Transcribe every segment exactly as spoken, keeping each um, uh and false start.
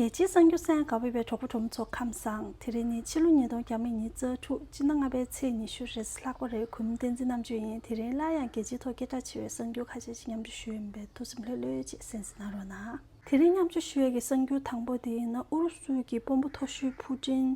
རྒྱལ་སྤྱིའི་གསར་འགྱུར་གསན་གནང་བའི་གྲོགས་པོ་གྲོགས་མོ་ཚོ་ཁམས་བཟང་། དེ་རིང་ནི་ཕྱི་ལོ་ཉིས་སྟོང་ཉི་ཤུ་རྩ་དྲུག་སྤྱི་ཟླ་ལྔ་པའི་ཚེས་ཉི་ཤུ་རེད། ལྷག་པ་རེད། གུས་མོ་བསྟན་འཛིན་རྣམ་དཔྱོད་ཡིན། དེ་རིང་སླར་ཡང་རྒྱལ་སྤྱིའི་ཐོག་སྐད་གྲགས་ཆེ་བའི་གསར་འགྱུར་ཁ་ཤས་ཤིག་མཉམ་སྤྱོད་ཞུ་ཡིན་པས། ཐུགས་སེམས་ལྷོད་ལྷོད་ཅིག་གསན་གཟིགས་གནང་རོགས་གནང་། དེ་རིང་མཉམ་སྤྱོད་ཞུ་ཡས་ཀྱི་གསར་འགྱུར་དང་པོ་དེ་ཡིན་ན། ཨུ་རུ་སུའི་གི་དཔོན་པོ་མཐོ་ཤོས་ཕུ་ཀྲིན་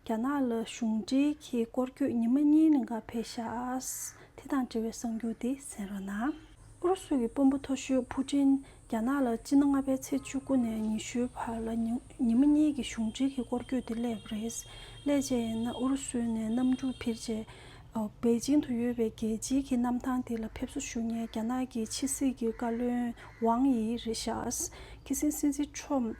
རྒྱ་ནག་ལ་གཞུང་འབྲེལ་གྱི་སྐོར་སྐྱོད་ཉི་མ་གཉིས་ལྷག་ཕེབས་ཤག། དེ་དང་འབྲེལ་བའི་གསར་འགྱུར་དེ་གསན་རོགས་གནང་། ཨུ་རུ་སུ་གི་དཔོན་པོ་མཐོ་ཤོས་ཕུ་ཀྲིན་རྒྱ་ནག་ལ་སྤྱི་ཟླ་ལྔ་པའི་ཚེས་བཅུ་དགུ་ནས་ཉི་ཤུའི་བར་ལ་ཉི་ཉི་མ་གཉིས་ཀྱི་གཞུང་འབྲེལ་གྱི་སྐོར་སྐྱོད་དེ་སླེབས་པ་རེད། སླེབས་རྗེས་ཡིན་ན་ཨུ་རུ་སུ་ནས་གནམ་གྲུ་ཕུད་རྗེས། ཨོ། པེ་ཅིང་དུ་ཡོད་པའི་རྒྱལ་སྤྱིའི་གི་གནམ་ཐང་དེ་ལ་ཕེབས་བསུ་ཞུ་མཁན་རྒྱ་ནག་གི་ཕྱི་སྲིད་ཀྱི་བཀའ་བློན་ཝང་ཡི་རེད་ཤག། ཁ་སང་སྲིད་འཛིན་ཁྲོམ།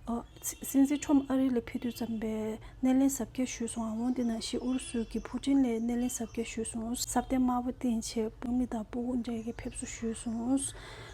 ཨོ། སྲིད་འཛིན་ཁྲོམ་ཨ་རི་ལ་ཕེབས་དུས་ཙམ་པའི་སྣེ་ལེན་གཟབ་རྒྱས་ཞུས་སོང་། འོ་དེ་ནང་བཞིན་ཨུ་རུ་སུ་གི་ཕུ་ཀྲིན་ལ་སྣེ་ལེན་གཟབ་རྒྱས་ཞུས་སོང་། ས་གདན་དམར་པོ་བཏིང་བྱས་བུད་མེད་དང་སྤུ་གུ་འདྲ་གི་ཕེབས་བསུ་ཞུས་སོང་།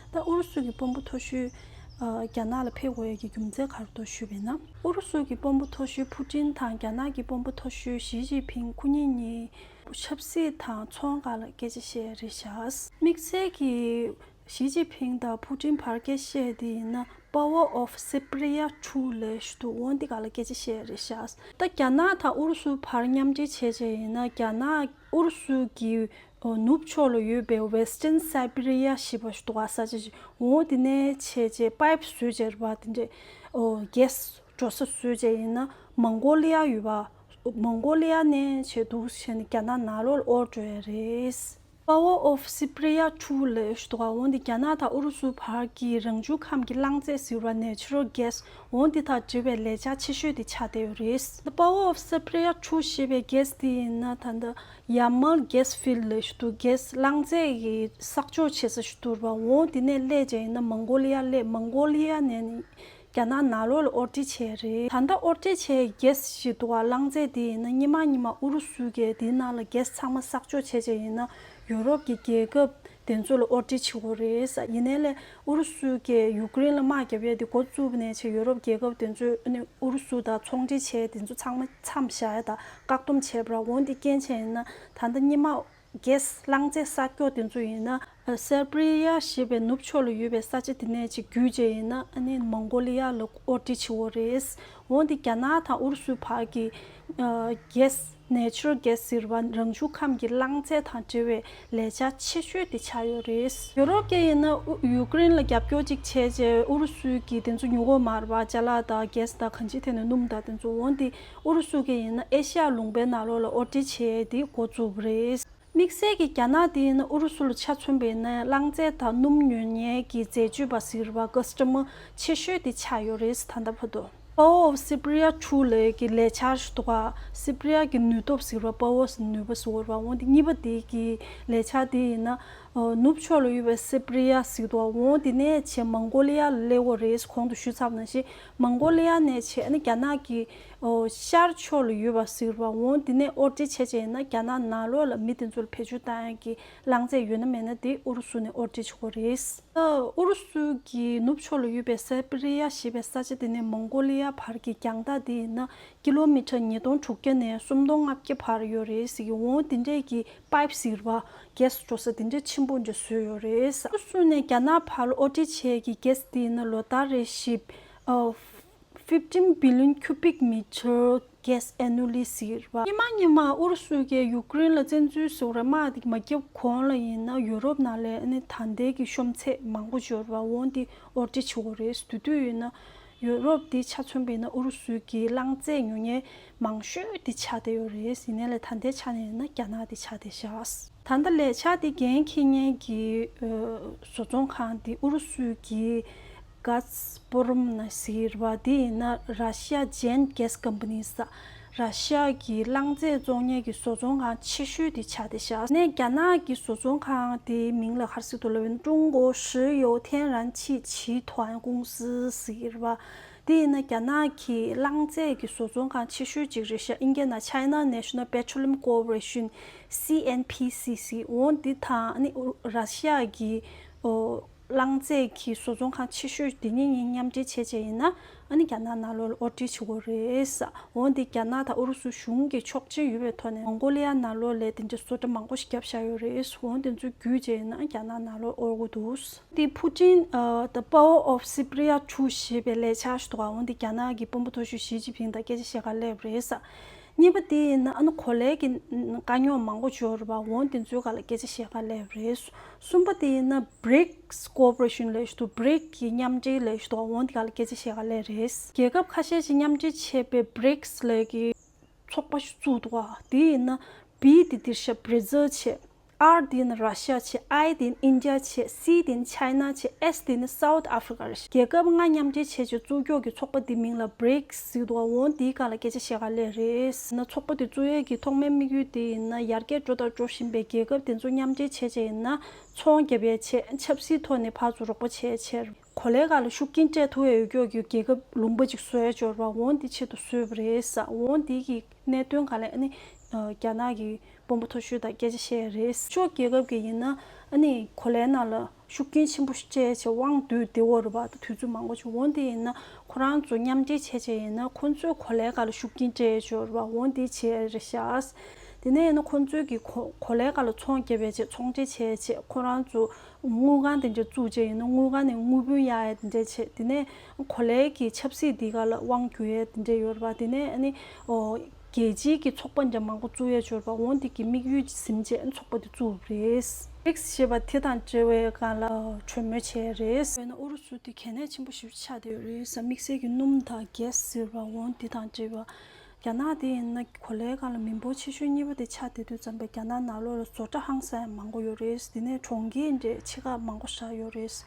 ད་ཨུ་རུ་སུ་གི་དཔོན་པོ་མཐོ་ཤོས། ཨ། རྒྱ་ནག་ལ་ཕེབས་དགོས་ཡས་ཀྱི་རྒྱུ་མཚན་ག་རེ་འདུག་ཞུས་པ་ཡིན་ན། ཨུ་རུ་སུ་གི་དཔོན་པོ་མཐོ་ཤོས་ཕུ་ཀྲིན་དང་རྒྱ་ནག་གི་དཔོན་པོ་མཐོ་ཤོས་ཞི་ཅིན་ཕིང་ཁོ་གཉིས་གཉིས་ཆབ་སྲིད་དང་ཚོང་སྒང་ལ་སྐད་ཆ་བཤད་རེད་ཤག། དམིགས་བསལ་གྱིས་ཞི་ཅིན་ཕིང་དང་ཕུ་ཀྲིན་བར་སྐད་ཆ་བཤད་དེ་ཡིན་ན། Power of Siberia Two ལབ་ཞིག་འདུག། འོ་འདི་སྒང་ལ་སྐད་ཆ་བཤད་རེད་ཤག། ད་རྒྱ་ནག་དང་ཨུ་རུ་སུ་བར་མཉམ་འབྲེལ་བྱས་བྱས་ཡིན་ན། རྒྱ་ནག་ཨུ་རུ་སུ་གི་ཨོ། ནུབ་ཕྱོགས་ལ་ཡོད་པའི་Western Siberia ཞེས་པ་ཞིག་འདུག་ག། ས་ཆ་ཞིག། འོ་དེ་ནས་བྱས་བྱས་པའིབ་བཟོས་བྱས་རེད་པ། དེ་འདྲས། ཨོ། གེ་སི་འགྲོ་ས་བཟོས་བྱས་ཡིན་ན་མོང་གོ་ལི་ཡ་ཡོད་པ། མོང་གོ་ལི་ཡ་ནས་བྱས་འདུག་བྱས་ནས་རྒྱ་ནག་ནང་ལོགས་ལ་དབོར་འགྲོ་ཡ་རེད། Power of Siberia Two ལབ་ཞིག་འདུག་ག། འོ་འདི་རྒྱ་ནག་དང་ཨུ་རུ་སུ་བར་གྱི་རང་བྱུང་ཁམས་ཀྱི་རླངས་རྫས་ཟེར་བ། Natural Gas། འོ་འདི་དང་འབྲེལ་བའི་ལས་འཆར་ཆེ་ཤོས་དེ་ཆགས་བསྡད་ཡོད་རེད། Power of Siberia Two ཞེས་པའི་གེ་སི་དེ་ཡིན་ན་ད་ལྟ་Yamal Gas Field ལབ་ཞིག་འདུག། གེ་སི་རླངས་རྫས་ཀྱི་གསོག་འཇོག་བྱེད་ས་ཞིག་འདུག་པ། འོ་དེ་ནས་སླེབས་བྱས་ཡིན་ན་མོང་གོ་ལི་ཡ་སླེབས། མོང་གོ་ལི་ཡ་ནས་ནི་རྒྱ་ནག་ནང་ལོགས་ལ་དབོར་འདྲེན་བྱས་རེད། ད་ལྟ་དབོར་འདྲེན་བྱས་གེ་སི་ཞིག་འདུག་པ། རླངས་རྫས་དེ་ཡིན་ན་སྔོན་མ་སྔོན་མ་ཨུ་རུ་སུ་གིས་དེའི་ནང་ལ་གེ་སི་ཚང་མ་གསོག་འཇོག་བྱས་བྱས་ཡིན་ན་ཡུ་རོབ་ཀྱི་རྒྱལ་ཁབ་དེ་ཚོ་ལ་དབོར་འདྲེན་བྱེད་ཀྱི་ཡོད་རེད། ཡིན་ནའི་ལས་ཨུ་རུ་སུ་གིས་ཡུཀ་རེན་ལ་དམག་རྒྱབ་ཡས་དེ་འགོ་བཙུགས་པ་ནས་བྱས་ཡུ་རོབ་རྒྱལ་ཁབ་དེ་ཚོས་ཨ་ནི་ཨུ་རུ་སུ་དང་ཚོང་འབྲེལ་བྱས་དེ་ཚོ་ཚང་མ་མཚམས་བཞག་ཡ་དང་བཀག་སྡོམ་བྱས་པ་རེད། འོ་འདི་རྐྱེན་བྱས་ཡིན་ན་ད་ལྟ་སྔོན་མ་གེ་སི་རླངས་རྫས་གསོག་འཇོག་དེ་ཚོ་ཡིན་ན་སེར་པི་རི་ཡ་ཞེས་པའི་ནུབ་ཕྱོགས་ལ་ཡོད་པའི་ས་ཆ་དེ་ནས་ཅིག་བརྒྱུད་བྱས་ཡིན་ན་ཨ་ནི་མོང་གོ་ལི་ཡ་ལ་དབོར་འདྲེན་བྱེད་ཀྱི་ཡོད་རེད། འོ་འདི་རྒྱ་ནག་དང་ཨུ་རུ་སུ་བར་གྱི་གེ་སི། Natural Gas ཟེར་བ་རང་བྱུང་ཁམས་ཀྱི་རླངས་རྫས་དང་འབྲེལ་བའི་ལས་འཆར་ཆེ་ཤོས་དེ་ཆགས་ཡོད་རེད། ཡུ་རོབ་ཀྱིས་ཡིན་ན་ཨུ་ཡུཀ་རེན་ལ་རྒྱབ་སྐྱོར་ཅིག་བྱས་རྗེས་ཨུ་རུ་སུའི་གི་དེ་ཚོ་ཉོ་གི་མ་རེད་པ། ཅ་ལག་དང་གེ་སི་དང་གང་ཅིའི་ཐད་ནས་སྣུམ་དང་དེ་ཚོ། འོ་འདི་ཨུ་རུ་སུ་གིས་ཡིན་ན་ཨེ་ཤ་ཡ་ལུང་པའི་ནང་ལོགས་ལ་དབོར་འདྲེན་བྱས་ཏེ་འགོ་བཙུགས་པ་རེད། དམིགས་བསལ་གྱི་རྒྱ་ནག་དེ་ཡིན་ན་ཨུ་རུ་སུ་ལ་ཆ་མཚོན་པ་ཡིན་ན་རླངས་རྫས་དང་སྣུམ་ཉོ་མཁན་གྱི་འཛད་སྤྱོད་པ་ཟེར་བ་ཀ་སི་ཊ་མར་ཆེ་ཤོས་དེ་ཆགས་ཡོད་རེད། ད་ལྟ་བར་དུ། Power of Siberia Two ལབ་ཀྱི་ལས་འཆར་ཞིག་འདུག་ག། སི་པི་རི་ཡ་གི་ནུས་སྟོབས་ཟེར་བ། པ་ཝར་ནུས་པ་ཟེར་བ། འོ་འདི་གཉིས་པ་དེ་གི་ལས་འཆར་དེ་ཡིན་ན་ནུབ་ཕྱོགས་ལ་ཡོད་པའི་སི་པི་རི་ཡ་ཟེར་འདུག་ག། འོ་འདི་ནས་བྱས་མོང་གོ་ལི་ཡ་ལ་སླེབས་ཡོད་རེད། གོང་དུ་ཞུས་ཚར་བ་ནང་བཞིན་མོང་གོ་ལི་ཡ་ནས་བྱས་ཨ་ནི་རྒྱ་ནག་གི་ཨོ་ཤར་ཕྱོགས་ལ་ཡོད་པ་ཟེར་བ། འོ་འདི་ནས་དབོར་འདྲེན་བྱས་བྱས་ན་རྒྱ་ནག་ནང་ལོགས་ལ་མི་དེ་ཚོ་ལ་བེད་སྤྱོད་བཏང་ཡག་གི་རླངས་རྫས་ཡོད་ན་མེད་ན་དེ་ཨུ་རུ་སུ་ནས་དབོར་འདྲེན་བྱེད་ཀྱི་ཡོད་རེད། ཨུ་རུ་སུ་གི་ནུབ་ཕྱོགས་ལ་ཡོད་པའི་སེར་པི་རི་ཡ་ཞེས་པའི་ས་ཆ་དེ་ནས་མོང་གོ་ལི་ཡ་བར་གྱི་རྒྱང་ཐག་དེ་ཡིན་ན་ཀི་ལོ་མི་ཊར་ཉིས་སྟོང་དྲུག་བརྒྱ་ནས་སུམ་སྟོང་ལྔ་བརྒྱ་བར་ཡོད་རེད་ཟེར་གི། འོ་དེ་འདྲས་ཀྱི་པའིབ་ཟེར་བ་གེ་སི་འགྲོ་ས་དེ་འདྲས་ཆེན་པོ་འདྲ་བཟོས་ཡོད་རེད། ཨུ་རུ་སུ་ནས་རྒྱ་ནག་བར་ལ་དབོར་འདྲེན་བྱས་ཀྱི་གེ་སི་དེ་ཡིན་ན་ལོ་ལྟར་རེ་བཞིན་ཨ་fifteen billion cubic meter gas annually ཟེར་བ། སྔོན་མ་སྔོན་མ་ཨུ་རུ་སུ་གིས་ཡུཀ་རེན་ལ་བཙན་འཛུལ་ཟེར་བ་རེད། དམག་དེ་མ་བརྒྱབ་གོང་ལ་ཡིན་ན་ཡུ་རོབ་ནང་ལ་ཨ་ནི་ད་ལྟའི་གི་ཤོམ་ཚད་མང་པོ་ཡོད་རེད་པ། འོ་འདི་དབོར་འདྲེན་བྱེད་དགོས་རེད། དེ་དུས་ཡིན་ན་ཡུ་རོབ་འདི་ཆ་མཚོན་པ་ཡིན་ན་ཨུ་རུ་སུ་གི་རླངས་རྫས་ཉོ་མཁན་མང་ཤོས་འདི་ཆགས་བསྡད་ཡོད་རེད། ཡིན་ནའི་ལས་ད་ལྟའི་ཆ་ནས་ཡིན་ན་རྒྱ་ནག་འདི་ཆགས་བསྡད་ཤག། ད་ལྟ་ལས་འཆར་འདི་འགན་འཁྱེར་མཁན་གྱི་ཨ་བཟོ་ཚོང་ཁང་འདི་ཨུ་རུ་སུ་གི་གྷ་ཛ་པོ་རོམ་ཟེར་བ་འདི་ཡིན་ན་Russia Giant Gas Company ཟེར། ར་ཤ་ཡ་གི་རླངས་རྫས་བཙོང་མཁན་གྱི་བཟོ་ཚོང་ཁང་ཆེ་ཤོས་དེ་ཆགས་བསྡད་ཤག། ནས་རྒྱ་ནག་གི་བཟོ་ཚོང་ཁང་དེའི་མིང་ལ་ག་རེ་ཟེར་འདུག་ལབ་ན་ཀྲུང་གོ་ཧྲི་ཡོ་ཐེན་རན་ཆི་ཆི་ཐོན་ཀུང་སི་ཟེར་བ། དེ་ཡིན་ན་རྒྱ་ནག་གི་རླངས་རྫས་ཀྱི་བཟོ་ཚོང་ཁང་ཆེ་ཤོས་གཅིག་རེད་ཤག། ཨིན་སྐད་ནང་China National Petroleum Corporation C N P C ཟེར། འོ་འདི་དང་ཨ་ནི་ར་ཤ་ཡ་གི་ཨོ། རླངས་རྫས་ཀྱི་བཟོ་ཚོང་ཁང་ཆེ་ཤོས་འདི་གཉིས་གཉིས་མཉམ་འབྲེལ་བྱས་བྱས་ཡིན་ན་ ཨ་ནི་རྒྱ་ནག་ནང་ལོགས་ལ་དབོར་འདྲེན་བྱེད་ཀྱི་ཡོད་རེད། འོ་འདི་རྒྱ་ནག་དང་ཨུ་རུ་སུ་གཞུང་གི་ཆོག་མཆན་ཡོད་པའི་ཐོག་ནས་མོང་གོ་ལི་ཡ་ནང་ལོགས་ལ་དེ་འདྲའི་བཟོ་གྲྭ་མང་པོ་ཞིག་བརྒྱབ་བཞག་ཡོད་རེད། འོ་འདི་ཚོ་བརྒྱུད་བྱས་ན་རྒྱ་ནག་ནང་ལོགས་དབོར་གྱི་འདུག་འདི་Putin, uh, the Power of Siberia two ཞེས་པའི་ལས་འཆར་ཞིག་འདུག་ག་འོ་འདི་རྒྱ་ནག་གི་དཔོན་པོ་མཐོ་ཤོས་ཞི་ཅིན་ཕིང་དང་སྐད་ཆ་བཤད་ག་སླེབས་རེད། གཉིས་པ་དེ་ཡིན་ན་ཨ་ནི་གོ་ལའི་གི་དཀའ་རྙོག་མང་པོ་ཅིག་ཡོད་རེད་པ། འོ་དེ་ཚོའི་སྒང་ལ་སྐད་ཆ་བཤད་ག་སླེབས་རེད། གསུམ་པ་དེ་ཡིན་ན་BRICS cooperation ལབ་ཞིག་འདུག BRICS གི་མཉམ་འབྲེལ་ལབ་ཞིག་འདུག་འོ་དེ་སྒང་ལ་སྐད་ཆ་བཤད་ག་སླེབས་རེད། རྒྱལ་ཁབ་ཁ་ཤས་ཤིག་མཉམ་འབྲེལ་བྱས་པའི་BRICS ལབ་ཀྱི་ཚོགས་པ་ཞིག་བཙུགས་འདུག་ག་དེ་ཡིན་ན་B དེ་དེ་རེད་ཤག Brazil བྱས། R དེ་ཡིན་ན་Russia བྱས། I དེ་ཡིན་ན་India བྱས། C དེ་ཡིན་ན་China བྱས། S དེ་ཡིན་ན་South Africa རེད་ཤག་རྒྱལ་ཁབ་ལྔ་མཉམ་འབྲེལ་བྱས་བྱས་བཙུགས་ཀྱོག་གི་ཚོགས་པ་དེ་མིང་ལ་BRICS ཟེར་འདུག་འོ་དེའི་སྒང་ལ་སྐད་ཆ་བཤད་ག་སླེབས་རེད། ན་ཚོགས་པ་དེ་བཙུགས་ཡས་ཀྱི་ཐོག་མའི་དམིགས་ཡུལ་དེ་ཡིན་ན་ཡར་རྒྱས་འགྲོ་དང་འགྲོ་བཞིན་པའི་རྒྱལ་ཁབ་དེ་ཚོ་མཉམ་འབྲེལ་བྱས་བྱས་ཡིན་ན་ཚོང་རྒྱབ་ཡས་བྱས། ཆབ་སྲིད་ཐོག་ནས་ཕར་ཚུར་རོགས་པ་བྱས་བྱས། གོ་ལའི་སྒང་ལ་ཤུགས་རྐྱེན་སྤྲད་ཐུབ་ཡས་ཡོད་ཀྱོག་གི་རྒྱལ་ཁབ་ལུང་པ་ཅིག་བཟོ་ཡས་ཅིག་ཡོད་རེད་པ། འོ་འདི་ཆེད་དུ་བཟོས་པ་རེད་ཟེར། འོ་འདི་གི་གནད་དོན་སྒང་ལ་ཨ་ནི་རྒྱ་ནག་གི་དཔོན་པོ་མཐོ་ཤོས་དང་སྐད་ཆ་བཤད་ཡས་རེད། ཕྱོགས་རྒྱལ་ཁབ་ཀྱི་ཡིན་ན་ཨ་ནི་གོ་ལའི་ནང་ལ་ཤུགས་རྐྱེན་ཆེན་པོ་ཞིག་སྤྲད་བྱས་དབང་སྡུད་བསྡད་ཡོད་རེད་པ། ད་དུས་ཚོད་མང་པོ་ཅིག་འོ་འདི་ཡིན་ན་ཁོ་རང་ཚོ་མཉམ་འབྲེལ་བྱས་བྱས་ཡིན་ན་ཁོ་ཚོའི་གོ་ལའི་སྒང་ལ་ཤུགས་རྐྱེན་སྤྲད་ཡས་ཅིག་ཡོད་རེད་པ། འོ་འདི་བྱས་ཡས་རེད་ཤག་དེ་ནས་ཡིན་ན་ཁོ་ཚོའི་གི་གོ་གོ་ལའི་སྒང་ལ་ཚོང་རྒྱབ་ཡས་བྱས། ཚོང་འབྲེལ་བྱས་བྱས་ཁོ་རང་ཚོ་དངུལ་ཁང་དེ་འདྲ་བཙུགས་བྱས་ཡིན་ན་དངུལ་ཁང་ནས་དངུལ་བུན་གཡར་ཡས་དེ་འདྲ་བྱས། དེ་ནས་གོ་ལའི་གི་ཆབ་སྲིད་འདི་ག་ལ་དབང་བསྒྱུར་ཡས་དེ་འདྲ་ཡོད་རེད་པ། དེ་ནས་ཨ་ནི་ཨོ་རྒྱལ་སྤྱིའི་གི་ཚོགས་པ་འདྲ་མང་པོ་བཙུགས་ཡས་ཡོད་རེད་པ། འོ་འདི་གི་དམིགས་ཡུལ་ཟིན་བྱས་ཚོགས་པ་དེ་བཙུགས་པ་རེད། རིགས་ཞེས་པ་དེ་དང་འབྲེལ་བའི་སྒང་ལ་གྲོས་མོལ་བྱས་རེད། དཔེར་ན་ཨུ་རུ་སུ་དེ་གལ་གནད་ཆེན་པོ་ཞིག་ཆགས་བསྡད་ཡོད་རེད་ཟེར། དམིགས་བསལ་གྱི་སྣུམ་དང་གྷེ་སི་ཟེར་བ་འོ་འདི་དང་འབྲེལ་བ། རྒྱ་ནག་དེ་ཡིན་ན་གོ་ལའི་སྒང་ལ་མི་འབོར་ཆེ་ཤོས་གཉིས་པ་དེ་ཆགས་བསྡད་དུས་ཙམ་པ་རྒྱ་ནག་ནང་ལོགས་ལ་བཟོ་གྲྭ་ཧང་སང་ཡང་མང་པོ་ཡོད་རེད། དེ་ནས་གྲོང་ཁྱེར་འདྲ་ཆེ་ཁག་མང་པོ་བཞག་ཡོད་རེད།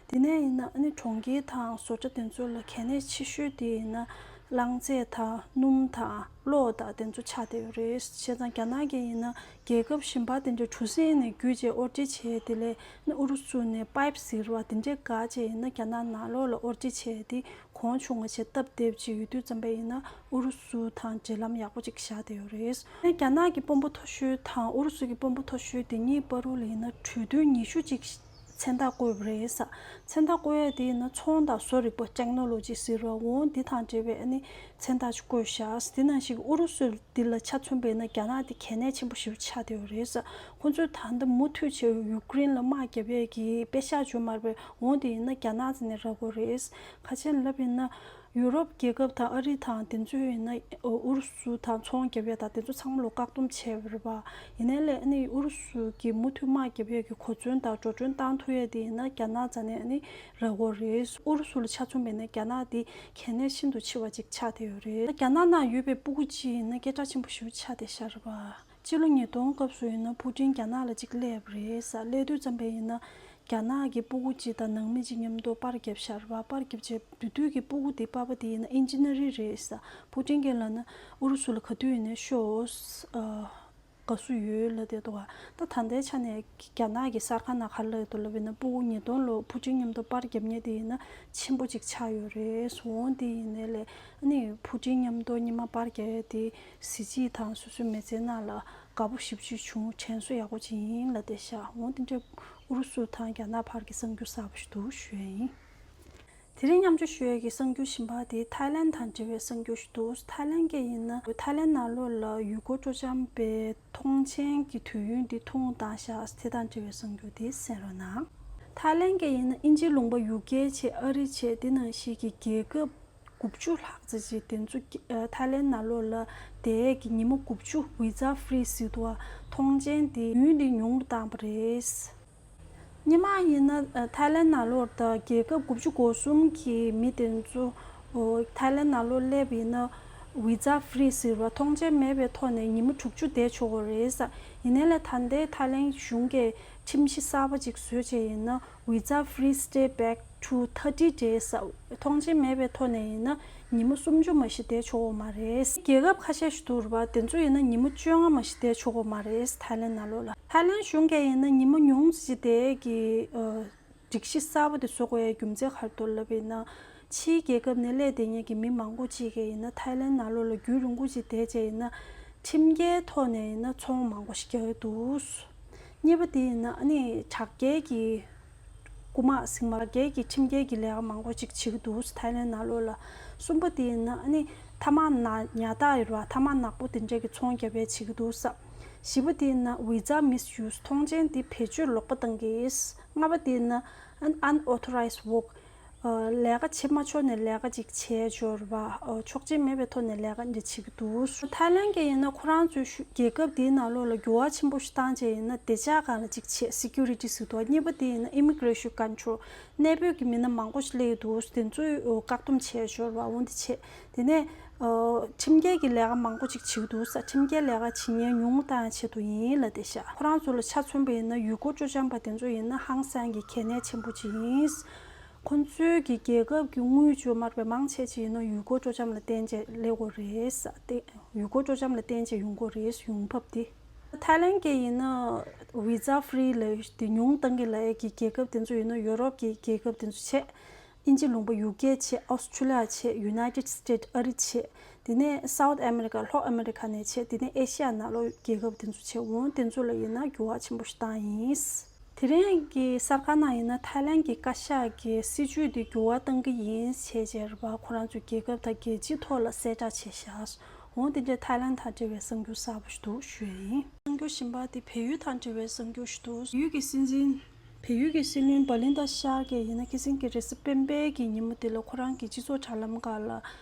དེ་ནས་ཡིན་ན་ཨ་ནི་གྲོང་ཁྱེར་དང་བཟོ་གྲྭ་དེ་ཚོ་ལ་གལ་གནད་ཆེ་ཤོས་དེ་ཡིན་ན་རླངས་རྫས་དང་སྣུམ་དང་གློག་དང་དེ་ཚོ་ཆགས་བསྡད་ཡོད་རེད། བྱས་ཙང་རྒྱ་ནག་གིས་ཡིན་ན་རྒྱལ་ཁབ་གཞན་པ་དེ་འདྲ་གྲུ་གཟིངས་ནས་བརྒྱུད་བྱས་དབོར་འདྲེན་བྱས་དེ་ལས་ཨ་ནི་ཨུ་རུ་སུ་ནས་པའིབ་ཟེར་བ་དེ་འདྲ་བཀག་བྱས་ཡིན་ན་རྒྱ་ནག་ནང་ལོགས་ལ་དབོར་འདྲེན་བྱས་ཏེ། གོང་བྱུང་བ་བྱས་སྟབས་བདེ་བྱས་ཡོད་དུས་ཙམ་པ་ཡིན་ན་ཨུ་རུ་སུ་དང་འབྲེལ་ལམ་ཡག་པོ་ཅིག་བཞག་བསྡད་ཡོད་རེད། རྒྱ་ནག་གི་དཔོན་པོ་མཐོ་ཤོས་དང་ཨུ་རུ་སུ་གི་དཔོན་པོ་མཐོ་ཤོས་དེ་གཉིས་བར་དུ་ལ་ཡིན་ན་གྲོས་མཐུན་ཉི་ཤུ་ཅིག་མཚན་རྟགས་བཀོད་པ་རེད་ཟེར། མཚན་རྟགས་བཀོད་ཡས་དེ་ཡིན་ན་ཚོང་དང་བཟོ་རིག་པ་ཊེག་ནོ་ལོ་ཇི་ཟེར་བ་འོ་འདི་དང་འབྲེལ་བའི་ཨ་ནི་མཚན་རྟགས་ཅིག་བཀོད་བཞག་དེ་ནང་བཞིན་ཨུ་རུ་སུ་འདི་ལ་ཆ་མཚོན་པ་ཡིན་ན་རྒྱ་ནག་འདི་གལ་གནད་ཆེན་པོ་ཞིག་ཆགས་བསྡད་ཡོད་རེད་ཟེར། ཁོང་ཚོས་ད་ལྟ་མུ་མཐུད་བྱས་ཡུཀ་རེན་ལ་དམག་རྒྱབ་ཡས་ཀྱི་པེ་ཤག་བྱུང་མ་རེད་པས། འོ་དེ་ཡིན་ན་རྒྱ་ནག་ཚོ་ནས་རག་གི་རེད། ཁ་ཆེན་ལབ་ཡིན་ན་ཡུ་རོབ་རྒྱལ་ཁབ་དང་ཨ་རི་དང་དེ་ཚོས་ཡིན་ན་ཨུ་རུ་སུ་དང་ཚོང་རྒྱབ་ཡས་དང་དེ་ཚོ་ཚང་མ་ལ་བཀག་སྡོམ་བྱས་པ་རེད་པ། ཡིན་ནའི་ལས་ཨ་ནི་ཨུ་རུ་སུ་གིས་མུ་མཐུད་དམག་རྒྱབ་ཡས་ཀྱི་གོ་མཚོན་དང་འགྲོ་གྲོན་བཏང་ཐུབ་ཡས་དེ་ཡིན་ན་རྒྱ་ནག་ཚོ་ནས་ཨ་ནི་རག་གི་རེད། ཨུ་རུ་སུ་ལ་ཆ་མཚོན་པ་ཡིན་ན་རྒྱ་ནག་དེ་གལ་གནད་ཤིན་ཏུ་ཆེ་བ་ཅིག་ཆགས་བསྡད་ཡོད་རེད། རྒྱ་ནག་ནང་ཡོད་པའི་སྤུ་གུ་གཅིག་ཡིན་ན་སྐད་གྲགས་ཆེན་པོ་ཞིག་ཆགས་བསྡད་ཤག་རེད་པ། སྤྱི་ལོ་ཉིས་སྟོང་སྐབས་སུ་ཡིན་ན་ཕུ་ཀྲིན་རྒྱ་ནག་ལ་གཅིག་སླེབས་པ་རེད་ཟེར། སླེབས་དུས་ཙམ་པ་ཡིན་ན་རྒྱ་ནག་གི་སྤུ་གུ་གཅིག་དང་ནང་མི་གཅིག་མཉམ་དུ་པར་བརྒྱབ་ཤག་རེད་པ། པར་བརྒྱབ་བྱས་དེ་དུས་ཀྱི་སྤུ་གུ་དེ་པ་ཕ་དེ་ཡིན་ན་ཨིན་ཇི་ནི་ཡར་རེད་ཟེར། ཕུ་ཀྲིན་གྱིས་ལབ་ན་ཨུ་རུ་སུ་ལ་ག་དུས་ཡིན་ནའི་ཤོག་ཨ། དགའ་བསུ་ཡོད་ལབ་བསྡད་འདུག་ག་ད་ད་ལྟའི་ཆ་ནས་རྒྱ་ནག་གི་གསར་ཁང་ནང་ག་རེ་ལབ་ཡོད་འདུག་ལབ་ཡིན་ན་སྤུ་གུ་ཉིས་སྟོང་ལོ་ཕུ་ཀྲིན་མཉམ་དུ་པར་བརྒྱབ་མཁན་དེ་ཡིན་ན་ཆེན་པོ་ཅིག་ཆགས་ཡོད་རེད། འོ་དེ་ཡིན་ནའི་ལས་ཨ་ནི་ཕུ་ཀྲིན་མཉམ་དུ་ཉི་མ་པར་རྒྱག་ཡས་དེ་གཟི་བརྗིད་དང་སོ་སོའི་མི་ཚེའི་ནང་ལ་དགའ་པོ་ཞེ་པོ་ཅིག་བྱུང་། དྲན་གསོ་ཡག་པོ་ཅིག་ཡིན་ལབ་བསྡད་ཤག་འོ་དེ་འདྲ་ཨུ་རུ་སུ་དང་རྒྱ་ནག་བར་གྱི་གསར་འགྱུར་གསར་པ་ཞིག་འདུག་ཞུ་ཡས་ཡིན། དེ་རིང་མཉམ་སྤྱོད་ཞུ་ཡས་ཀྱི་གསར་འགྱུར་གཞན་པ་དེ་ཐའི་ལེན་དང་འབྲེལ་བའི་གསར་འགྱུར་ཞིག་འདུག་ཐའི་ལེན་གྱི་ཡིན་ན་ཐའི་ལེན་ནང་ལོགས་ལ་ཡུལ་སྐོར་སྤྲོ་འཆམ་པའི་ཐོངས་མཆན་གྱི་དུས་ཡུན་དེ་ཐུང་བཏང་ཤག་དེ་དང་འབྲེལ་བའི་གསར་འགྱུར་དེ་གསན་རོགས་གནང་། ཐའི་ལེན་གྱི་ཡིན་ན་དབྱིན་ཇིའི་ལུང་པ་ཡུ་ཀེ་བྱས་ཨ་རི་བྱས་དེ་ནང་བཞིན་གྱི་རྒྱལ་ཁབ་དགུ་བཅུ་ལྷག་ཙམ་ཅིག་དེ་ཚོ་ཐའི་ལེན་ནང་ལོགས་ལ་བསྡད་ཀྱི་ཉི་མ་དགུ་བཅུ་ཝི་ཛ་ཧྥི་རི་ཟེར་འདུག་ཐོངས་མཆན་དེ་ཡུན་དེ་ཉུང་རུ་བཏང་བ་རེད། སྔོན་མ་ཡིན་ན་ཐའི་ལེན་ནང་ལོགས་ད་རྒྱལ་ཁབ་དགུ་བཅུ་གོ་གསུམ་གྱི་མི་དེ་ཚོ་ཐའི་ལེན་ནང་ལོགས་སླེབས་ཡིན་ན་ཝི་ཛ་ཧྥི་རི་ཟེར་བ་ཐོངས་མཆན་མེད་པའི་ཐོག་ནས་ཉི་མ་དྲུག་ཅུ་བསྡད་ཆོག་གི་རེད་ཟེར། ཡིན་ནའི་ལས་ད་ལྟའི་ཐའི་ལེན་གཞུང་གིས་ཁྲིམས་གཞི་གསར་པ་ཅིག་བཟོས་བྱས་ཡིན་ན་ཝི་ཛ་ཧྥི་རི་སི་ཊེ་བེག་ཊུ་ཐར་ཊི་ཌེ་ཟེར། ཐོངས་མཆན་མེད་པའི་ཐོག་ནས་ཡིན་ན་ཉི་མ་སུམ་ཅུ་མ་གཞི་བསྡད་ཆོག་གི་མ་རེད། རྒྱལ་ཁབ་ཁ་ཤས་ཤིག་འདུག་རེད་པ། དེ་ཚོ་ཡིན་ན་ཉི་མ་བཅོ་ལྔ་མ་གཞི་བསྡད་ཆོག་གི་མ་རེད་ཐའི་ལེན་ནང་ལོགས་ལ། ཐའི་ལེན་གཞུང་གིས་ཡིན་ན་ཉི་མ་ཉུང་ཙམ་ཅིག་བསྡད་ཀྱི་ཨ། སྒྲིག་གཞི་གསར་པ་དེ་བཟོ་དགོས་ཡའི་རྒྱུ་མཚན་ག་རེ་འདུག་ལབ་པ་ཡིན་ན། ཕྱིའི་རྒྱལ་ཁབ་ནས་སླེབས་བསྡད་མཁན་གྱི་མི་མང་པོ་ཅིག་གིས་ཡིན་ན་ཐའི་ལེན་ནང་ལོགས་ལ་རྒྱུན་རིང་པོ་ཅིག་བསྡད་བྱས་ཡིན་ན་ཁྲིམས་འགལ་ཐོག་ནས་ཡིན་ན་ཚོང་མང་པོ་ཞིག་རྒྱག་གི་འདུག་གཉིས་པ་དེ་ཡིན་ན་ཨ་ནི་དྲག་སྐྱེད་ཀྱི་རྐུ་མ་ཟེར་མ་དྲག་སྐྱེད་ཀྱི་ཁྲིམས་འགལ་གྱི་ལས་ཀ་མང་པོ་ཅིག་བྱེད་ཀྱི་འདུག་ཐའི་ལེན་ནང་ལོགས་ལ། གསུམ་པ་དེ་ཡིན་ན་ཨ་ནི་ཐ་མག་ནག་ཉར་ཐག་ཡོད་ར། ཐ་མག་ནག་པོ་དེ་འདྲས་ཀྱི་ཚོང་རྒྱབ་ཡས་བྱེད་ཀྱི་འདུག་ས། བཞི་པ་དེ་ཡིན་ན་ཝི་ཛ་མིས་ཡུ་སི། ཐོངས་མཆན་དེ་བེད་སྤྱོད་ལོག་པ་བཏང་གི། ལྔ་པ་དེ་ཡིན་ན་unauthorized work། ལས་ཀ་བྱེད་མ་ཆོག་ནས་ལས་ཀ་ཅིག་བྱས་འབྱོར་བ། ཆོག་མཆན་མེད་པའི་ཐོག་ནས་ལས་ཀ་འདི་བྱེད་ཀྱི་འདུག། ཐའི་ལན་གྱི་ཡིན་ན་ཁོ་རང་ཚོའི་ཤུ་རྒྱལ་ཁབ་དེའི་ནང་ལོགས་ལ་འགྱུར་བ་ཆེན་པོ་ཞིག་བཏང་བྱས་ཡིན་ན་བདེ་འཇགས་སྒང་ལ་ཅིག་བྱས། སི་ཀུ་རི་ཊི་ཟེར་འདུག། གཉིས་པ་དེ་ཡིན་ན་ཨི་མི་གྷི་རེ་ཤན་ཀོན་ཊོལ། གནས་སྤོས་ཀྱི་མི་སྣ་མང་པོ་ཞིག་སླེབས་ཡོད་འདུག། དེ་ཚོས་བཀག་སྡོམ་བྱས་འབྱོར་བ་འོང་དེ་བྱས། དེ་ནས་ཁྲིམས་འགལ་གྱི་ལས་ཀ་མང་པོ་ཅིག་བྱེད་ཀྱི་འདུག་ས། ཁྲིམས་འགལ་ལས་ཀ་བྱེད་མཁན་ཉུང་བཏང་ཆེད་དུ་ཡིན་ལབ་བསྡད་ཤག། ཁོ་རང་ཚོ་ལ་ཆ་མཚོན་པ་ཡིན་ན་ཡུལ་སྐོར་སྤྲོ་འཆམ་པ་དེ་ཚོ་ཡིན་ན་ཧང་སང་གི་གལ་གནད་ཆེན་པོ་ཅིག་ཡིན། ཁོ་ཚོའི་གི་རྒྱལ་ཁབ་ཀྱི་དངུལ་བཅོས་མར་པའི་མང་ཆེ་ཅིག་ཡིན་ན་ཡུལ་སྐོར་སྤྲོ་འཆམ་ལ་བརྟེན་བྱས་སླེབས་དགོས་རེད་ས། དེ་ཡུལ་སྐོར་སྤྲོ་འཆམ་ལ་བརྟེན་བྱས་ཡོང་དགོས་རེད། ཡོང་འབབ་དེ། ཐའི་ལན་གྱི་ཡིན་ན་ཝི་ཛ་ཧྥི་རི་ལབ་དེ་ཉུང་བཏང་གི་ལབ་ཡས་ཀྱི་རྒྱལ་ཁབ་དེ་ཚོ་ཡིན་ན་ཡོ་རོབ་ཀྱི་རྒྱལ་ཁབ་དེ་ཚོ་བྱས། དབྱིན་ཇི་ལུང་པ་ཡུ་ཀེ་བྱས། ཨོ་སི་ཁྲུ་ལི་ཡ་བྱས། ཡུ་ནའི་ཊེཌ་སི་ཊེཊ་ཨ་རི་བྱས། དེ་ནས་སའུ་ཐི་ཨ་མེ་རི་ཀ་ལྷོ་ཨ་མེ་རི་ཀ་ནས་བྱས། དེ་ནས་ཨེ་ཤི་ཡ་ནང་ལོགས་རྒྱལ་ཁབ་དེ་ཚོ་བྱས། འོང་དེ་ཚོ་ལ་ཡིན་ན་འགྱུར་བ་ཆེན་པོ་ཞིག་བཏང་ཡིན། དེ་རིང་གི་གསར་ཁང་ནང་ཡིན་ན་ཐའི་ལན་གྱི་བཀའ་ཤག་གིས་སྲིད་ཇུས་དེ་འགྱུར་བ་གཏང་གི་ཡིན་ཞེས་བྱས་རེད་པ། ཁོ་རང་ཚོའི་རྒྱལ་ཁབ་དང་རྒྱལ་སྤྱིའི་ཐོག་ལ་གསལ་བསྒྲགས་བྱས་ཤག། འོང་དེ་འདྲའི་ཐའི་ལན་དང་འབྲེལ་བའི་གསར་འགྱུར་གསར་པ་ཞིག་འདུག་ཞུ་ཡ་ཡིན། གསར་འགྱུར་གཞན་པ་དེ་བལ་ཡུལ་དང་འབྲེལ་བའི་གསར་འགྱུར་ཞིག་འདུག། བལ་ཡུལ་གྱི་སྲིད་འཛིན། བལ་ཡུལ་གྱི་སྲིད་བློན་བྷ་ལིན་ད་ཤར་གྱིས་ཡིན་ན་ཁ་སང་གི་རེས་གཟའ་སྤེན་པའི་གི་ཉིན་མོ་དེ་ལ་ཁོ་རང་གི་སྤྱི་ཚོགས་དྲ་ལམ་ཁག་ལ་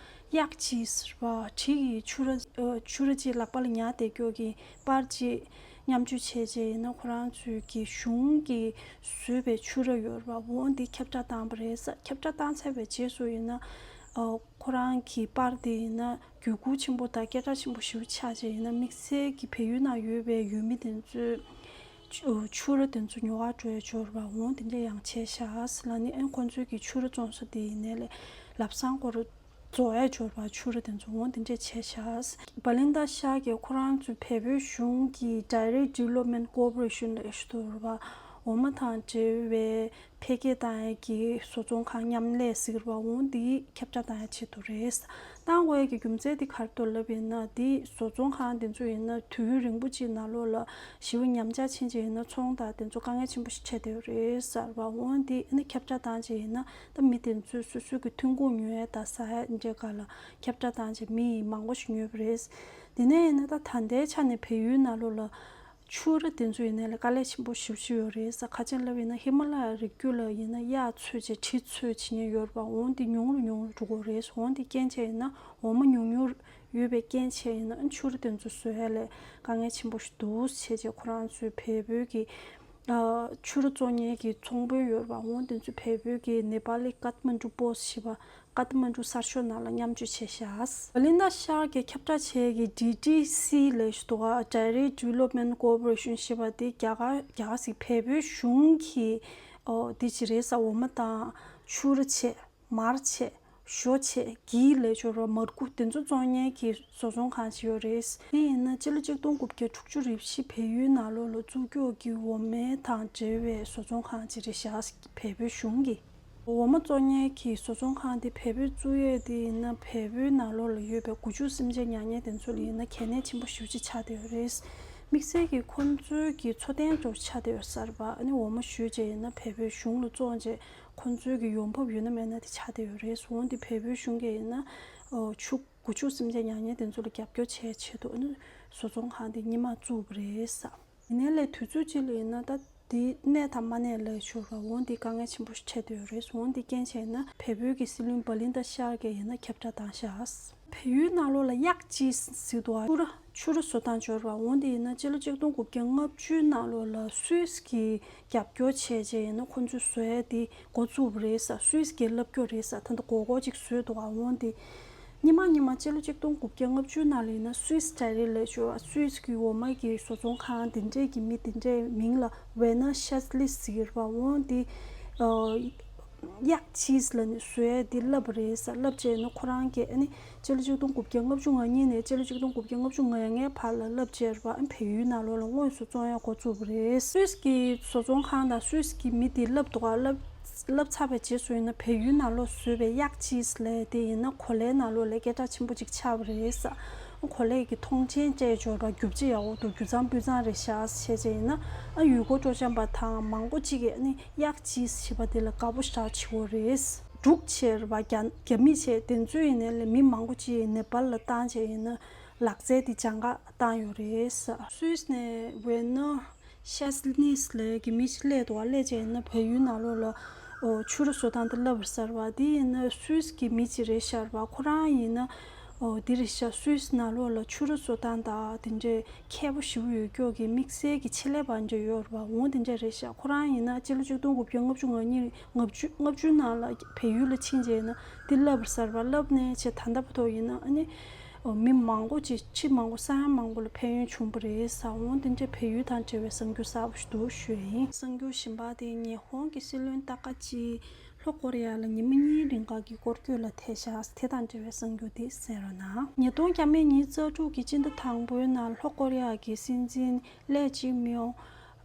གཡག་ཅིག་ཟེར་བ་གྲི་ཡི་ཆུ་ར་ཆུ་ར་ཅིག་ལག་པ་ལ་ཉར་བསྡད་རྒྱུ་གི་པར་ཅིག་མཉམ་སྤྱོད་བྱས་རྗེས་ཡིན་ན་ཁོ་རང་ཚོའི་གི་གཞུང་གིས་བཟོས་པའི་ཆུ་ར་ཡོད་རེད་པ། འོ་འདི་ཁྱབ་བསྒྲགས་བཏང་པ་རེད་ས། ཁྱབ་བསྒྲགས་བཏང་ཚར་བའི་རྗེས་སུ་ཡིན་ན་ཁོ་རང་གི་པར་དེ་ཡིན་ན་བརྒྱུད་སྐུར་ཆེན་པོ་དང་སྐད་གྲགས་ཆེན་པོ་ཞིག་ཆགས་རྗེས་ཡིན་ན་དམིགས་བསལ་གྱི་བལ་ཡུལ་ནང་ཡོད་པའི་ཡུལ་མི་དེ་ཚོས་ཆུ་ཆུ་ར་དེ་ཚོ་ཉོ་བར་འགྲོ་ཡ་འབྱོར་བ་འོང་དེ་འདྲ་ཡང་བྱས་ཤག་ལ་ནི་ཨེ་ཁོ་ཚོའི་གི་ཆུ་ར་བཙོང་ས་དེ་ཡིན་ནའི་ལས་ལབ་སང་སྐོར་རྫོགས་ཡ་འབྱོར་བ་ཆུ་ར་དེ་ཚོ་འོང་དེ་འདྲ་བྱས་ཤག། བྷ་ལིན་ད་ཤར་གྱིས་ཁོ་རང་ཚོའི་བལ་པོའི་གཞུང་གི་Direct Development Corporation ལབ་ཞིག་འདུག་རེད་པ། འོ་མ་དང་འབྲེལ་བའི་འཕེལ་རྒྱས་བཏང་ཡས་ཀྱི་བཟོ་ཚོང་ཁང་མཉམ་ལས་ཟེར་བ་འོང་འདི་ཁྱབ་བསྒྲགས་བཏང་ཡས་ཆེད་དུ་རེད། བཏང་དགོས་ཡས་ཀྱི་རྒྱུ་མཚན་འདི་ག་རེ་འདུག་ལབ་ཡིན་ན་འདི་བཟོ་ཚོང་ཁང་འདི་ཚོ་ཡིན་ན་དུས་ཡུན་རིང་པོ་ཅིག་ནང་ལོགས་ལ་ཞི་བ་ཉམས་ཆག་ཕྱིན་ཅིག་ཡིན་ན་ཚོང་དང་འདི་ཚོ་དཀའ་ངལ་ཆེན་པོ་ཞིག་འཕྲད་བསྡད་ཡོད་རེད་ཟེར་བ་འོང་འདི་ཨ་ནི་ཁྱབ་བསྒྲགས་བཏང་ཅིག་ཡིན་ན་ད་མི་འདི་ཚོས་སོ་སོའི་གི་ཐོན་ཁུངས་ཉོ་ཡས་དང་ཟ་ཡས་འདྲའི་སྒང་ལ་ཁྱབ་བསྒྲགས་བཏང་ཅིག་མི་མང་པོ་ཞིག་ཉོས་པ་རེད། འདི་ནས་ཡིན་ན་ད་ད་ལྟའི་ཆ་ནས་བལ་ཡུལ་ནང་ལོགས་ལ། ཆུ་ར་དེ་ཚོ་ཡིན་ནའི་ལས་དཀའ་ལས་ཆེན་པོ་ཞེ་པོ་ཅིག་ཡོད་རེད་ས། ཁ་ཅིག་ལབ་ཡིན་ན་ཧི་མ་ལ་ཡ་རི་རྒྱུད་ལ་ཡིན་ན་གཡག་འཚོ་བྱས་གྲི་འཚོ་བྱེད་མཁན་ཡོད་རེད་པ། འོང་དེ་ཉུང་རུ་ཉུང་རུ་འགྲོ་གི་རེད། འོང་དེ་རྐྱེན་བྱས་ཡིན་ན་འོ་མ་ཉུང་ཉུང་ཡོད་པའི་རྐྱེན་བྱས་ཡིན་ན་ཆུ་ར་དེ་ཚོ་བཟོ་ཡ་ལས་དཀའ་ངལ་ཆེན་པོ་ཞིག་འདུག་བྱས་རྗེས་ཁོ་རང་ཚོའི་བལ་པོའི་གི་ཆུ་ར་བཙོང་མཁན་གི་ཚོང་དཔོན་ཡོད་རེད་པ། འོང་དེ་ཚོ་བལ་པོའི་གི་ནེ་པ་ལི་ཀཏ་མན་ཌུ་པོ་སི་ཞེས་པ། ཀཏ་མན་ཌུ་གསར་ཤོག་ནང་ལ་མཉམ་སྤྱོད་བྱས་ཤག། བྷ་ལིན་ད་ཤར་གྱིས་ཁྱབ་བསྒྲགས་བྱས་ཀྱི་ཌི་ཌི་སི་ལབ་ཞིག་འདུག་ག Direct Development Corporation ཞེས་པ་དེ་རྒྱ་གར་རྒྱ་གར་ཟེར་བལ་པོའི་གཞུང་གི་ཨོ་དེ་ཅི་རེད་ས། འོ་མ་དང་ཆུ་ར་བྱས་མར་བྱས་ཞོ་བྱས་གྱིས་ལས་ཆོ་རོ་མར་ཁུ་དེ་ཚོ་བཙོང་མཁན་གྱི་བཟོ་ཚོང་ཁང་ཅིག་ཡོད་རེད། དེ་ཡིན་ན་སྤྱི་ལོ་ཆིག་སྟོང་དགུ་བརྒྱ་དྲུག་ཅུ་རེ་བཞི་བལ་ཡུལ་ནང་ལོགས་ལ་བཙུགས་རྒྱུ་གི་འོ་མ་དང་འབྲེལ་བའི་བཟོ་ཚོང་ཁང་ཅིག་རེད་ཤག། བལ་པོའི་གཞུང་གི་འོ་མ་བཙོང་མཁན་གྱི་བཟོ་ཚོང་ཁང་དེ་བལ་པོའི་བཙུགས་ཡས་དེ་ཡིན་ན་བལ་པོའི་ནང་ལོགས་ལ་ཡོད་པའི་སྒོ་ཕྱུགས་སེམས་ཅན་ཉར་མཁན་དེ་ཚོ་ལ་ཡིན་ན་གལ་གནད་ཆེན་པོ་ཞེ་པོ་ཅིག་ཆགས་བསྡད་ཡོད་རེད། དམིགས་བསལ་གྱིས་ཁོང་ཚོའི་གི་འཚོ་རྟེན་ཅིག་ཆགས་བསྡད་ཡོད་ས་རེད་པ། ཨ་ནི་འོ་མ་ཞོ་བྱས་ཡིན་ན་བལ་པོའི་གཞུང་ལ་བཙོང་བྱས་ཁོང་ཚོའི་གི་ཡོང་འབབ་ཡོད་ན་མེད་ན་དེ་ཆགས་བསྡད་ཡོད་རེད། འོ་དེ་བལ་པོའི་གཞུང་གིས་ཡིན་ན་ཨོ་ཕྱུགས་སྒོ་ཕྱུགས་སེམས་ཅན་ཉར་མཁན་དེ་ཚོ་ལ་རྒྱབ་སྐྱོར་བྱེད་ཆེད་དུ་ཨ་ནི་བཟོ་ཚོང་ཁང་དེ་སྔོན་མ་བཙུགས་པ་རེད་ས། ཡིན་ནའི་ལས་དུས་ཚོད་གཅིག་ལ་ཡིན་ན་ད་དེ་གནས་དང་མ་གནས་ལས་ཤོར་བ་འོང་དེ་དཀའ་ངལ་ཆེན་པོ་ཞིག་འཕྲད་བསྡད་ཡོད་རེད། འོང་དེ་རྐྱེན་བྱས་ན་བལ་པོའི་གི་སྲིད་བློན་བྷ་ལིན་ད་ཤར་གྱིས་ཡིན་ན་ཁྱབ་བསྒྲགས་བཏང་ཤག། བལ་ཡུལ་ནང་ལོགས་ལ་གཡག་ཅིག་ཟེར་འདུག་ཨ། ཆུ་ར་ཆུ་ར་བཟོ་སྟངས་འབྱོར་བ་འོང་དེ་ཡིན་ན་སྤྱི་ལོ་ཆིག་སྟོང་དགུ་བརྒྱ་ལྔ་བཅུ་ནང་ལོགས་ལ་སུད་སི་གི་རྒྱབ་སྐྱོར་བྱས་རྗེས་ཡིན་ན་ཁོ་ཚོས་བཟོ་ཡ་དེ་འགོ་བཙུགས་པ་རེད་ས། སུད་སི་གིས་བསླབ་རྒྱུ་རེད་ས། ད་ལྟ་མགོ་སྐོར་ཅིག་བཟོས་འདུག་ཨ། འོང་དེ། སྔོན་མ་སྔོན་མ་སྤྱི་ལོ་ཆིག་སྟོང་དགུ་བརྒྱ་ལྔ་བཅུ་ནང་ལ་ཡིན་ན་སུད་སི་ཌའི་རི་ལབ་ཆོག་པ། སུད་སི་གི་འོ་མ་གི་བཟོ་ཚོང་ཁང་དེ་འདྲས་ཀྱི་མི་དེ་འདྲས་མིང་ལ་ཝེ་ན་ཤེས་ལི་ཟེར་གྱི་རེད་པ། འོང་དེ་གཡག་ཅིག་ལབ་ནས་བཟོ་ཡ་དེ་བསླབས་པ་རེད་ས། བསླབས་བྱས་ན་ཁོ་རང་གིས་ཨ་ནི་སྤྱི་ལོ་ཆིག་སྟོང་དགུ་བརྒྱ་ལྔ་བཅུ་ང་གཉིས་ནས་སྤྱི་ལོ་ཆིག་སྟོང་དགུ་བརྒྱ་ལྔ་བཅུ་ང་ལྔའི་བར་ལ་བསླབས་བྱས་རེད་པ། ཨ་ནི་བལ་ཡུལ་ནང་ལོགས་ལ་དངོས་སུ་བཙོང་ཡ་འགོ་བཙུགས་པ་རེད། སུད་སི་གི་བཟོ་ཚོང་ཁང་དང་སུད་སི་གི་མི་དེ་བསླབས་འདུག་ག། བསླབས་བསླབས་ཚར་བའི་རྗེས་སུ་ཡིན་ན་བལ་ཡུལ་ནང་ལོགས་བཟོས་པའི་གཡག་ཅིག་ལབ་དེ་ཡིན་ན་གོ་ལའི་ནང་ལོགས་ལ་སྐད་གྲགས་ཆེན་པོ་ཅིག་ཆགས་པ་རེད་ས། གོ་ལའི་གི་མཐོང་མཆན་སྤྲད་འབྱོར་བ་རྒྱུ་ཆ་ཡག་པོ་འདུག། རྒྱུ་ཚང་སྤུས་གཙང་རེད་ཤག་བྱས་བྱས་ཡིན་ན་ཨ་ཡུལ་སྐོར་སྤྲོ་འཆམ་པ་དང་མང་པོ་ཅིག་གིས་ཨ་ནི་གཡག་ཅིག་ཞེས་པ་དེ་ལ་དགའ་པོ་ཞེ་དྲག་བྱེད་ཀྱི་ཡོད་རེད། འབྲུག་བྱས་རེད་པ། རྒྱ་རྒྱ་མི་བྱས། དེ་ཚོ་ཡིན་ནའི་ལས་མི་མང་པོ་ཅིག་ནེ་པཱལ་ལ་བཏང་བྱས་ཡིན་ན་ལག་རྩལ་དེ་སྦྱང་ག་བཏང་ཡོད་རེད་ཟེར། སུད་སི་ནས་ཝེ་ནོ་ཤེ་ལི་ནིས་ལབ་ཀྱི་མི་ཞིག་སླེབས་འདུག་པ། སླེབས་བྱས་ཡིན་ན་བལ་ཡུལ་ནང་ལོགས་ལ་ཨོ་ཕྱུ་རུ་བཟོ་སྟངས་དེ་བསླབ་པར་ཟེར་བ། དེ་ཡིན་ན་སུད་སི་གི་མི་ཅིག་རེད་ཤག་པ། ཁོ་རང་ཡིན་ན་ཨོ་དེ་རེད་ཤག་སུད་སི་ནང་ལོགས་ལ་ཕྱུ་རུ་བཟོ་སྟངས་དང་དེ་འདྲའི་མཁས་པོ་ཞེ་པོ་ཡོད་ཀྱོག་གི་དམིགས་བསལ་གྱི་ཆེད་ལས་པ་འདྲ་ཡོད་རེད་པ། འོ་དེ་འདྲ་རེད་ཤག་ཁོ་རང་ཡིན་ན་སྤྱི་ལོ་ཆིག་སྟོང་དགུ་བརྒྱ་ལྔ་བཅུ་ང་གཉིས་ལྔ་བཅུ་ལྔ་བཅུ་ནང་ལ་བལ་ཡུལ་ལ་ཕྱིན་བྱས་ཡིན་ན་དེ་བསླབ་པར་ཟེར་བ། བསླབས་ནས་བྱས་ད་ལྟ་བར་དུ་ཡིན་ན་ཨ་ནི་ཨོ་མི་མང་པོ་ཅིག་ཕྱི་མང་པོ་ས་ཡ་མང་པོ་ལ་ཕན་ཡོན་བྱུང་བ་རེད་ཟེར། འོ་དེ་འདྲའི་བལ་ཡུལ་དང་འབྲེལ་བའི་གསར་འགྱུར་གསར་པ་ཞིག་འདུག་ཞུ་ཡ་ཡིན། གསར་འགྱུར་གཞན་པ་དེ་ཉི་ཧོང་གི་སྲིད་བློན་ཏཱ་ཀ་ཅི་ལྷོ་ཀོ་རི་ཡ་ལ་ཉི་མ་གཉིས་རིང་ག་གི་སྐོར་སྐྱོད་ལ་ཐད་ཤག་དེ་དང་འབྲེལ་བའི་གསར་འགྱུར་དེ་གསན་རོགས་གནང་། ཉིས་སྟོང་བརྒྱ་མེད་ཉི་ཤུ་རྩ་དྲུག་གི་སྤྱི་ཟླ་དང་པོའི་ནང་ལྷོ་ཀོ་རི་ཡ་གི་སྲིད་འཛིན་ལེ་ཅི་མི་ཡོང་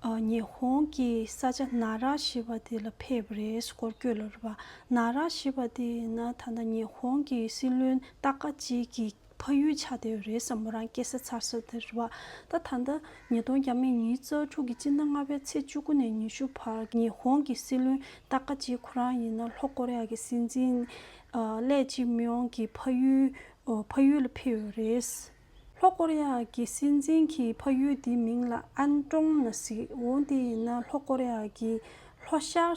ཨ་ཉི་ཧོང་གི་ས་ཆ་ན་ར་ཞེས་པ་དེ་ལ་ཕེབས་པ་རེད། སྐོར་སྐྱོད་ལ་རེད་པ། ན་ར་ཞེས་པ་དེ་ཡིན་ན་ད་ལྟ་ཉི་ཧོང་གི་སྲིད་བློན་ཏཱ་ཀ་ཅི་གི་ཕ་ཡུལ་ཆགས་བསྡད་ཡོད་རེད་ཟེར། མོ་རང་སྐྱེས་ས་འཚར་ས་དེ་རེད་པ། ད་ད་ལྟ་ཉིས་སྟོང་བརྒྱ་མེད་ཉི་ཤུ་རྩ་དྲུག་གི་སྤྱི་ཟླ་ལྔ་པའི་ཚེས་བཅུ་དགུ་ནས་ཉི་ཤུ་བར་ཉི་ཧོང་གི་སྲིད་བློན་ཏཱ་ཀ་ཅི་ཁོ་རང་ཡིན་ན་ལྷོ་ཀོ་རི་ཡ་གི་སྲིད་འཛིན་ཨ་ལེ་ཅི་མི་ཡོང་གི་ཕ་ཡུལ་ཨོ་ཕ་ཡུལ་ལ་ཕེབས་ཡོད་རེད། ལྷོ་ཀོ་རི་ཡ་གི་སྲིད་འཛིན་གྱི་ཕ་ཡུལ་དེའི་མིང་ལ་ཨན་ཀྲོང་ན་ཟེར། འོ་དེ་ཡིན་ན་ལྷོ་ཀོ་རི་ཡ་གི་ལྷོ་ཤར་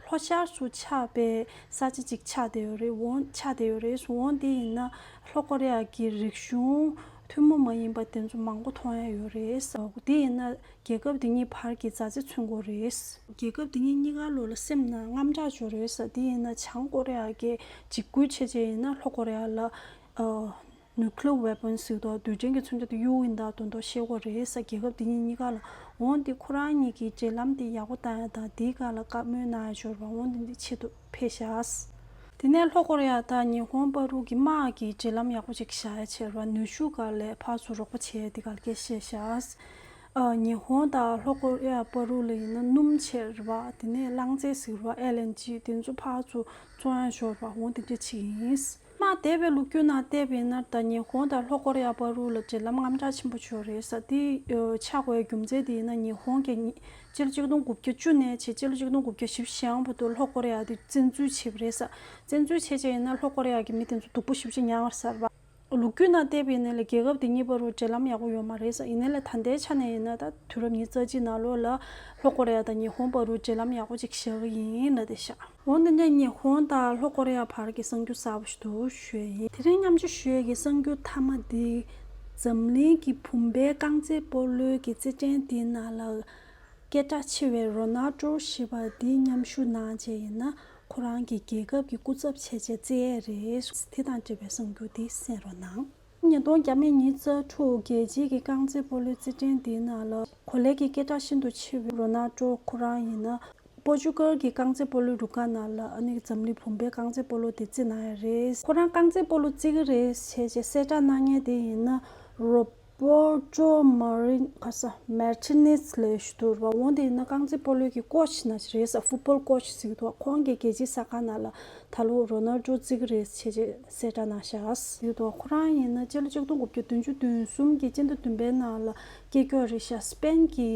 ལྷོ་ཤར་སུ་ཆགས་པའི་ས་ཆ་ཅིག་ཆགས་བསྡད་ཡོད་རེད། འོ་ཆགས་བསྡད་ཡོད་རེད། འོ་དེ་ཡིན་ན་ལྷོ་ཀོ་རི་ཡ་གི་རིག་གཞུང་ཐུན་མོང་མ་ཡིན་པ་དེ་ཚོ་མང་པོ་མཐོང་ཡ་ཡོད་རེད། འོ་དེ་ཡིན་ན་རྒྱལ་ཁབ་དེ་གཉིས་བར་གྱི་མཛའ་བརྩེ་མཚོན་གྱི་ཡོད་རེད། རྒྱལ་ཁབ་དེ་གཉིས་གཉིས་ཀ་ལོགས་ལ་སེམས་ནང་དངངས་སྐྲག་ཅིག་ཡོད་རེད་ཟེར། དེ་ཡིན་ན་བྱང་ཀོ་རི་ཡ་གིས་འཇིགས་སྐུལ་བྱས་བྱས་ཡིན་ན་ལྷོ་ཀོ་རི་ཡ་ལ་ཨ། nuclear weapon ཟེར་དུས་རྡུལ་ཕྲན་གྱི་མཚོན་ཆ་དེ་གཡུག་གིན་ད་དོན་དག་ཤེས་ཀྱི་ཡོད་རེད་ཟེར། རྒྱལ་ཁབ་དེ་གཉིས་གཉིས་ཀ་ལ། འོ་དེ་ཁོ་རང་གཉིས་ཀྱི་འབྲེལ་ལམ་དེ་ཡག་པོ་བཏང་ཡ་དང་དེའི་སྒང་ལ་བཀའ་མོལ་གནང་ཡ་ཅིག་ཡོད་རེད་པ། འོ་དེ་འདི་ཆེད་དུ་ཕེབས་ཤག་དེ་ནས་ལྷོ་ཀོ་རི་ཡ་དང་ཉི་ཧོང་བར་དུ་གི་དམག་གི་འབྲེལ་ལམ་ཡག་པོ་ཅིག་བཞག་ཡ་ཆེད་རེད་པ། ནུས་ཤུགས་སྒང་ལ་ཕར་ཚུར་རོགས་པ་བྱེད་ཡ་དེ་སྒང་ལ་སྐད་ཆ་བཤད་ཤག་ཨ། ཉི་ཧོང་དང་ལྷོ་ཀོ་རི་ཡ་བར་དུ་ལ་ཡིན་ན་སྣུམ་ཆེད་རེད་པ། དེ་ནས་རླངས་རྫས་ཟེར་བ་ཨེལ་ཨེན་ཇི་དེ་ཚོ་ཕར་ཚུར་བཙོང་ཡ་ཅིག་ཡོད་རེད་པ། འོ་དེ་འདྲ་ཅིག་ཡིན། མ་འདས་པའི་ལོ་རྒྱུས་ནང་བལྟས་པ་ཡིན་ན་ད་ཉི་ཧོང་དང་ལྷོ་ཀོ་རི་ཡ་བར་དུ་ལ་འབྲེལ་ལམ་དངངས་སྐྲག་ཆེན་པོ་ཅིག་ཡོད་རེད་ཟེར། དེ་ཆགས་དགོས་རྒྱུ་མཚན་དེ་ཡིན་ན་ཉི་ཧོང་གིས་ཉི་སྤྱི་ལོ་ཆིག་སྟོང་དགུ་བརྒྱ་བཅུ་ནས་བྱས་སྤྱི་ལོ་ཆིག་སྟོང་དགུ་བརྒྱ་བཞི་བཅུ་ཞེ་ལྔ་བར་དུ་ལྷོ་ཀོ་རི་ཡ་དེ་བཙན་འཛུལ་བྱས་པ་རེད་ཟེར། བཙན་འཛུལ་བྱས་བྱས་ཡིན་ན་ལྷོ་ཀོ་རི་ཡ་གི་མི་དེ་ཚོ་སྡུག་པོ་ཞེ་པོ་ཅིག་མྱངས་པ་རེད་ཟེར་བ། ལོ་རྒྱུས་ནང་བལྟས་པ་ཡིན་ན་ལ་རྒྱལ་ཁབ་དེ་གཉིས་བར་དུ་འབྲེལ་ལམ་ཡག་པོ་ཡོད་མ་རེད་ཟེར། ཡིན་ནའི་ལ་ད་ལྟའི་ཆ་ནས་ཡིན་ན་ད་དུས་རབས་ཉི་ཤུ་རྩ་གཅིག་ནང་ལོགས་ལ་ལྷོ་ཀོ་རི་ཡ་དང་ཉི་ཧོང་བར་དུ་འབྲེལ་ལམ་ཡག་པོ་ཅིག་བཞག་གི་ཡིན་ལབ་བསྡད་ཤག་འོ་འདི་འདྲ་ཉི་ཧོང་དང་ལྷོ་ཀོ་རི་ཡ་བར་གྱི་གསར་འགྱུར་གསར་པ་ཞིག་འདུག་ཞུ་ཡ་ཡིན། དེ་རིང་མཉམ་སྤྱོད་ཞུ་ཡ་གི་གསར་འགྱུར་མཐའ་མ་འདི་འཛམ་གླིང་གི་བུམ་པའི་རྐང་རྩེད་སྤོ་ལོའི་གི་རྩེད་འགྲན་དེའི་ནང་ལ་སྐད་གྲགས་ཆེ་བའི་རོ་ནལ་ཏྲོ་ཞེས་པ་འདི་མཉམ་ཞུགས་གནང་བྱས་ཡིན་ན་ཁོ་རང་གི་རྒྱལ་ཁབ་ཀྱི་སྐུ་ཚབ་བྱས་བྱས་རྩེ་ཡས་རེད། དེ་དང་འབྲེལ་བའི་གསར་འགྱུར་འདི་གསན་རོགས་གནང་། ཉིས་སྟོང་བརྒྱ་མེད་ཉི་ཤུ་རྩ་དྲུག་རྒྱལ་སྤྱིའི་གི་རྐང་རྩེད་སྤོ་ལོའི་རྩེད་འགྲན་འདིའི་ནང་ལ་གོ་ལའི་གི་སྐད་གྲགས་ཤིན་ཏུ་ཆེ་བའི་རོ་ནལ་ཏྲོ་ཁོ་རང་ཡིན་ན་པོར་ཅུ་གལ་གྱི་རྐང་རྩེད་སྤོ་ལོའི་རུ་ཁག་ནང་ལ་ཨ་ནི་འཛམ་གླིང་བུམ་པའི་རྐང་རྩེད་སྤོ་ལོ་དེ་རྩེ་གནང་ཡ་རེད། ཁོ་རང་རྐང་རྩེད་སྤོ་ལོ་རྩེ་གི་རེད་བྱས་བྱས་གསལ་བསྒྲགས་གནང་མཁན་དེ་ཡིན་ན་རོ་པོར་ཏྲོ་མ་རིན་ཁ་ས་མར་ཏི་ནེས་ལབ་ཞིག་འདུག་ར་བ། འོ་དེ་ཡིན་ན་རྐང་རྩེད་སྤོ་ལོའི་གི་ཀོ་ཆི་ནང་བཞིན་རེད་ཟེར། ཕུཊ་བོལ་ཀོ་ཆི་ཟེར་གི་འདུག་ཁོང་གིས་རྒྱལ་སྤྱིའི་གསར་ཁང་ནང་ལ་ད་ལོ་རོ་ནལ་ཏྲོ་རྩེ་གི་རེད་བྱས་བྱས་གསལ་བསྒྲགས་གནང་ཤག་ཟེར་གི་འདུག་ཁོ་རང་ཡིན་ན་སྤྱི་ལོ་ཆིག་སྟོང་དགུ་བརྒྱ་བདུན་ཅུ་དོན་གསུམ་གྱི་སྤྱི་ཟླ་བདུན་པའི་ནང་ལ་སྐྱེས་ཀྱོག་རེད་ཤག་སི་པེན་གྱི་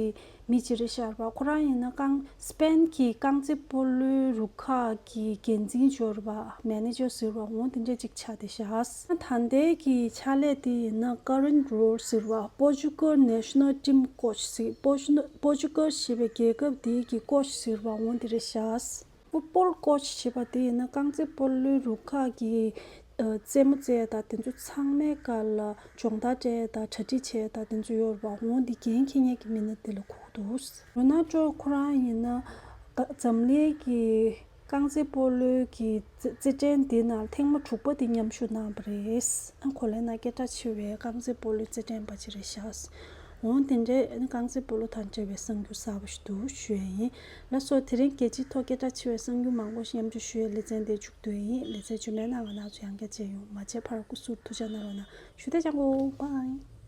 མི་གཅིག་རེད་ཤག་ར་བ། ཁོ་རང་ཡིན་ན་རྐང་སི་པེན་གྱི་རྐང་རྩེད་སྤོ་ལོའི་རུ་ཁག་གི་འགན་འཛིན་ཅིག་ཡོད་ར་བ། མེ་ནེ་ཇར་ཟེར་བ་འོ་དེ་འདྲས་ཅིག་ཆགས་བསྡད་ཤག་ད་ལྟའི་གི་ཕྱག་ལས་དེ་ཡིན་ན་ཀ་རན་རོ་ཟེར་བ། པོར་ཅུ་གལ་ནེ་ཤ་ནལ་ཊིམ་ཀོ་ཆི་ཟེར། པོར་ཅུ་པོར་ཅུ་གལ་ཞེས་པའི་རྒྱལ་ཁབ་དེའི་གི་ཀོ་ཆི་ཟེར་བ་འོ་དེ་རེད་ཤག་ཕུཊ་བོལ་ཀོ་ཆི་ཞེས་པ་དེ་ཡིན་ན་རྐང་རྩེད་སྤོ་ལོའི་རུ་ཁག་གི་ཨ་རྩེད་མོ་རྩེ་ཡ་དང་དེ་ཚོ་ཚང་མའི་སྒང་ལ་སྦྱོང་བརྡར་སྤྲད་ཡ་དང་གྲ་སྒྲིག་བྱེད་ཡ་དང་དེ་ཚོ་ཡོད་རེད་པ། འོ་འདི་འགན་འཁྱེར་མཁན་གྱི་མི་སྣ་དེ་ལ་གོ་གི་འདུག་རོ་ནལ་ཏྲོ་ཁོ་རང་ཡིན་ན་ཨ་འཛམ་གླིང་གི་རྐང་རྩེད་སྤོ་ལོའི་གི་རྩེད་རྩེད་འགྲན་འདི་ནང་ཐེངས་མ་དྲུག་པ་དེ་མཉམ་ཞུགས་གནང་བ་རེད། ཨ་གོ་ལའི་ནང་སྐད་གྲགས་ཆེ་བའི་རྐང་རྩེད་སྤོ་ལོའི་རྩེད་འགྲན་པ་ཅིག་རེད་ཤག་འོ་དེ་འདྲའི་རྐང་རྩེད་སྤོ་ལོ་དང་འབྲེལ་བའི་གསར་འགྱུར་གསར་པ་ཞིག་འདུག་ཞུ་ཡ་ཡིན། ལགས་སོ། དེ་རིང་རྒྱལ་སྤྱིའི་ཐོག་སྐད་གྲགས་ཆེ་བའི་གསར་འགྱུར་མང་པོ་ཞིག་མཉམ་སྤྱོད་ཞུ་ཡའི་ལེ་ཚན་འདི་མཇུག་བསྡུ་ཡ་ཡིན། ལེ་ཚན་རྗེས་མའི་ནང་ང་རང་ཚོ་ཡང་བསྐྱར་མཇལ་ཡོང་། མ་མཇལ་བར་སྐུ་གཟུགས་ཐུགས་ཅག་གནང་རོགས་གནང་། ཞུ་བདེ་ཅང་གོ། བྷའི།